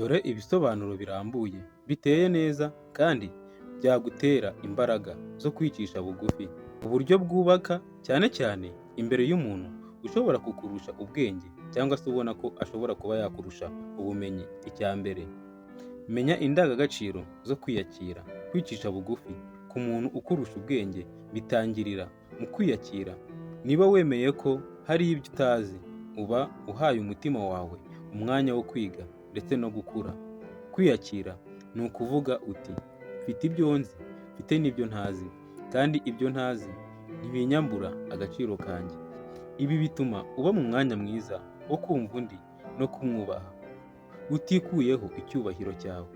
Dore ibisobanuro birambuye, biteye neza kandi byagutera imbaraga zo kwicisha bugufi. Uburyo bwubaka, cyane cyane imbere y'umuntu ushobora kukurusha ubwenge cyangwa se ubona ko ashobora kuba yakurusha ubumenyi. Icya mbere, menya indangagaciro zo kwiyakira. Kwicisha bugufi ku muntu ukurusha ubwenge bitangirira mu kwiyakira. Niba wemeye ko hari ibyo utazi, uba uhaye umutima wawe umwanya wo kwiga ndetse no gukura. Kwiyakira ni ukuvuga uti: "Mfite ibyo nzi, mfite n'ibyo ntazi, kandi ibyo ntazi ntibinyambura agaciro kanjye." Ibi bituma uba mu mwanya mwiza wo kumva undi no kumwubaha, utikuyeho icyubahiro cyawe.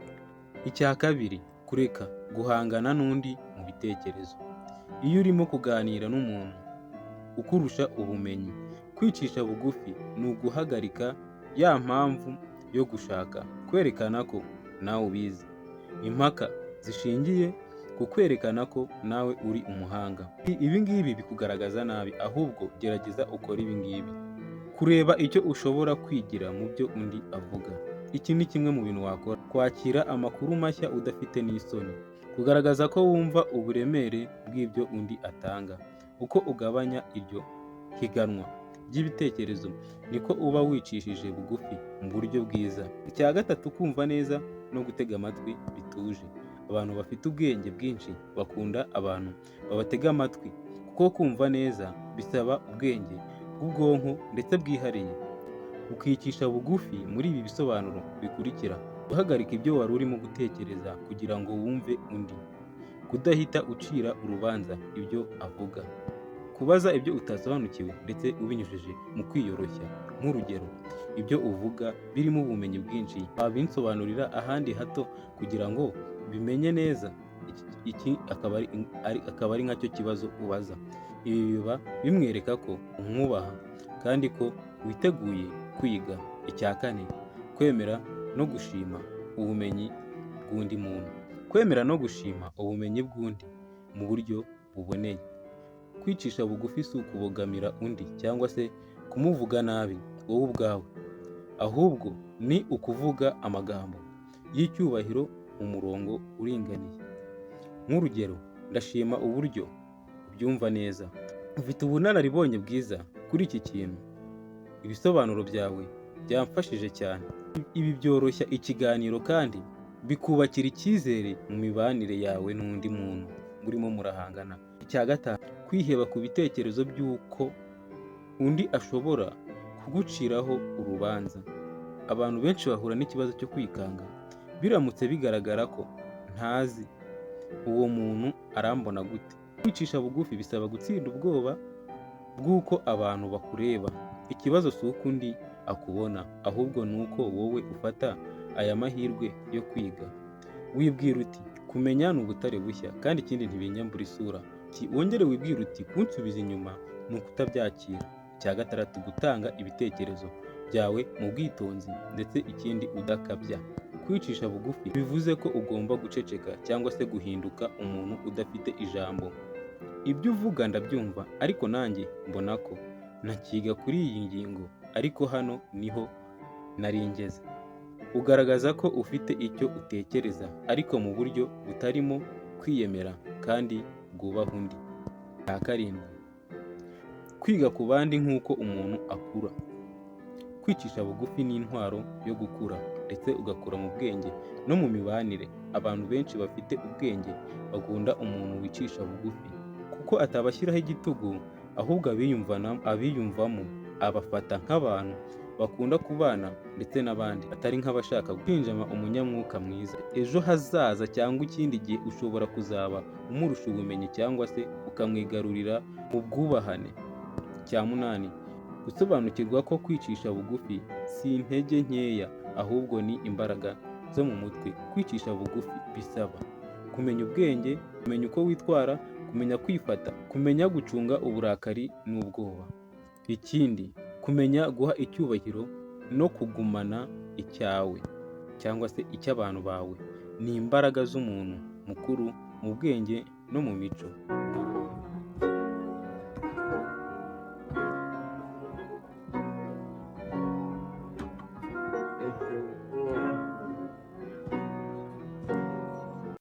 Icya kabiri, kureka guhangana n'undi mu bitekerezo. Iyo urimo kuganira n'umuntu ukurusha ubumenyi, kwicisha bugufi ni uguhagarika ya mpamvu yo gushaka kwerekana ko nawe ubizi. Impaka zishingiye ku kwerekana ko nawe uri umuhanga. Ibi ngibi bikugaragaza nabi, ahubwo gerageza ukore ibi ngibi. Kureba icyo ushobora kwigira mu byo undi avuga. Iki ni kimwe mu bintu wakora. Kwakira amakuru mashya udafite n'isoni. Kugaragaza ko wumva uburemere bw'ibyo undi atanga. Uko ugabanya iryo higanwa ry'ibitekerezo, niko uba wicishije bugufi mu buryo bwiza. Icya gatatu, kumva neza no gutega amatwi bituje. Abantu bafite ubwenge bwinshi bakunda abantu babatega amatwi, kuko kumva neza bisaba ubwenge bw'ubwonko ndetse bwihariye. Ukicisha bugufi muri ibi bisobanuro bikurikira: guhagarika ibyo wari urimo gutekereza kugira ngo wumve undi, kudahita ucira urubanza ibyo avuga, kubaza ibyo utasobanukiwe ndetse ubinyujije mu kwiyoroshya. Nk'urugero: "Ibyo uvuga birimo ubumenyi bwinshi, wabinsobanurira ahandi hato kugira ngo bimenye neza?" Iki akaba ari nkacyo kibazo ubaza. Ibi biba bimwereka ko umwubaha kandi ko witeguye kwiga. Icya kane, kwemera no gushima ubumenyi bw'undi muntu. Kwemera no gushima ubumenyi bw'undi mu buryo buboneye. Kwicisha bugufi si ukubogamira undi cyangwa se kumuvuga nabi wowe ubwawe, ahubwo ni ukuvuga amagambo y'icyubahiro mu murongo uringaniye. Nk'urugero: "Ndashima uburyo ubyumva neza. Ufite ubunararibonye bwiza kuri iki kintu. Ibisobanuro byawe byamfashije cyane." Ibi byoroshya ikiganiro kandi bikubakira icyizere mu mibanire yawe n'undi muntu murimo murahangana. Icya gatanu, kwiheba ku bitekerezo by'uko undi ashobora kuguciraho urubanza. Abantu benshi bahura n'ikibazo cyo kwikanga: "Biramutse bigaragara ko ntazi, uwo muntu arambona gute?" Kwicisha bugufi bisaba gutsinda ubwoba bw'uko abantu bakureba. Ikibazo si uko undi akubona, ahubwo ni uko wowe ufata aya mahirwe yo kwiga. Wibwira uti: "Kumenya ni ubutare bushya, kandi ikindi ntibinyambura isura." Wongere wibwire uti: "Kunsubiza inyuma ni ukutabyakira." Icya gatandatu, gutanga ibitekerezo byawe mu bwitonzi ndetse ikindi udakabya. Kwicisha bugufi bivuze ko ugomba guceceka cyangwa se guhinduka umuntu udafite ijambo. "Ibyo uvuga ndabyumva, ariko nanjye mbona ko ntakiga kuri iyi ngingo, ariko hano niho nari ngeze." Ugaragaza ko ufite icyo utekereza, ariko mu buryo butarimo kwiyemera kandi bwubaha undi. Icya karindwi, kwiga ku bandi nk'uko umuntu akura. Kwicisha bugufi ni intwaro yo gukura, ndetse ugakura mu bwenge no mu mibanire. Abantu benshi bafite ubwenge bakunda umuntu wicisha bugufi, kuko atabashyiraho igitugu, ahubwo abiyumvamo abafata nk'abantu bakunda kubana ndetse n'abandi, atari nk'abashaka kwinjama. Umunyamwuka mwiza ejo hazaza cyangwa ikindi gihe ushobora kuzaba umurusha ubumenyi cyangwa se ukamwigarurira mu bwubahane. Icya munani, gusobanukirwa ko kwicisha bugufi si intege nkeya, ahubwo ni imbaraga zo mu mutwe. Kwicisha bugufi bisaba kumenya ubwenge, kumenya uko witwara, kumenya kwifata, kumenya gucunga uburakari n'ubwoba. Ikindi, kumenya guha icyubahiro no kugumana icyawe cyangwa se icy'abantu bawe ni imbaraga z'umuntu mukuru mu bwenge no mu mico.